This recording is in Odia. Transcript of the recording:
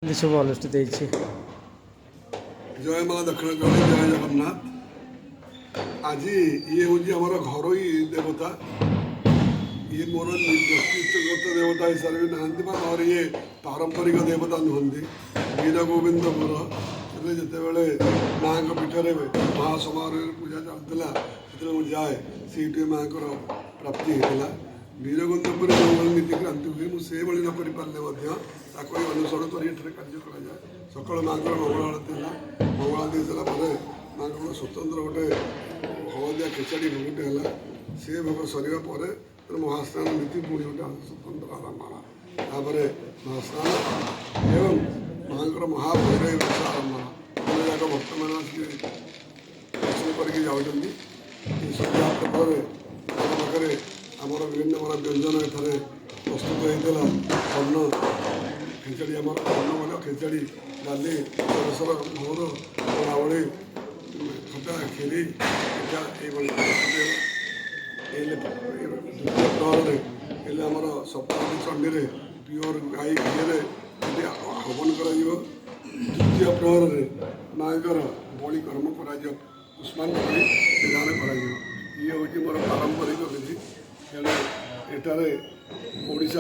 ଏମିତି ସବୁ ଅନୁଷ୍ଠିତ ହେଇଛି। ଜୟ ମା ଦକ୍ଷିଣକାଳୀ, ଜୟ ଜଗନ୍ନାଥ। ଆଜି ଇଏ ହେଉଛି ଆମର ଘରୋଇ ଦେବତା। ଇଏ ମୋର ବ୍ୟକ୍ତିଗତ ଦେବତା ହିସାବରେ ବି ନାହାନ୍ତି ବା ମୋର ଇଏ ପାରମ୍ପରିକ ଦେବତା ନୁହନ୍ତି। ବୀର ଗୋବିନ୍ଦପୁର ସେଥିରେ ଯେତେବେଳେ ମାଆଙ୍କ ପୀଠରେ ମହାସମାରୋହରେ ପୂଜା ଚାଲିଥିଲା, ସେତେବେଳେ ମୁଁ ଯାଏ, ସେଇଠି ମାଆଙ୍କର ପ୍ରାପ୍ତି ହେଇଥିଲା। ବୀରଗୋବିନ୍ଦପୁରରେ ଯେଉଁଭଳି ନୀତିକ୍ରାନ୍ତି ହୁଏ, ମୁଁ ସେଇଭଳି ନ କରିପାରିଲେ ମଧ୍ୟ ତାକୁ ହିଁ ଅନୁସରଣ କରି ଏଠାରେ କାର୍ଯ୍ୟ କରାଯାଏ। ସକାଳୁ ମାଆଙ୍କର ମଙ୍ଗଳ ଆଳତୀ ହେଲା। ମଙ୍ଗଳ ଆଳତୀ ହେଇସାରିଲା ପରେ ମାଆଙ୍କର ସ୍ୱତନ୍ତ୍ର ଗୋଟେ ହଳଦିଆ ଖେଚଡ଼ି ଭୋଗଟେ ହେଲା। ସେ ଭୋଗ ସରିବା ପରେ ମହାସ୍ନାନ ନୀତି ପୁଣି ଗୋଟେ ସ୍ୱତନ୍ତ୍ର ଆରମ୍ଭ ହେଲା। ତାପରେ ମହାସ୍ନାନ ଏବଂ ମାଆଙ୍କର ମହାଭୈରବୀ ବେଶ ଆରମ୍ଭ ହେଲା। ଯାକ ଭକ୍ତମାନେ ଆସିକି ଦର୍ଶନ କରିକି ଯାଉଛନ୍ତି। ଏହି ସନ୍ଧ୍ୟା ପରେ ଆମ ପାଖରେ ଆମର ବିଭିନ୍ନ ପ୍ରକାର ବ୍ୟଞ୍ଜନ ଏଠାରେ ପ୍ରସ୍ତୁତ ହେଇଥିଲା। ଅନ୍ନ ଖେଚଡ଼ି, ଆମର ଅନ୍ନ ମଧ୍ୟ ଖେଚଡ଼ି, ଡାଲି, ବେସର, ଘୋର, ରାବଳି, ଖଟା, କ୍ଷୀରି, ପିଠା ଏଇଭଳି ପ୍ରସ୍ତୁତ ହେଲା। ହେଲେ ଦ୍ୱିତୀୟ ପ୍ରହରରେ ହେଲେ ଆମର ସପ୍ତସତୀ ଚଣ୍ଡୀରେ ପିଓର ଗାଈ ଘିଅରେ ଏଠି ହବନ କରାଯିବ। ଦ୍ୱିତୀୟ ପ୍ରହରରେ ମାଆଙ୍କର ବଳି କର୍ମ କରାଯିବ, ପୁଷ୍ପାଞ୍ଜଳି ବିଧାନ କରାଯିବ। ଇଏ ହେଉଛି ମୋର ପାରମ୍ପରିକ ବିଧି। ତେଣୁ ଏଠାରେ ଓଡ଼ିଶା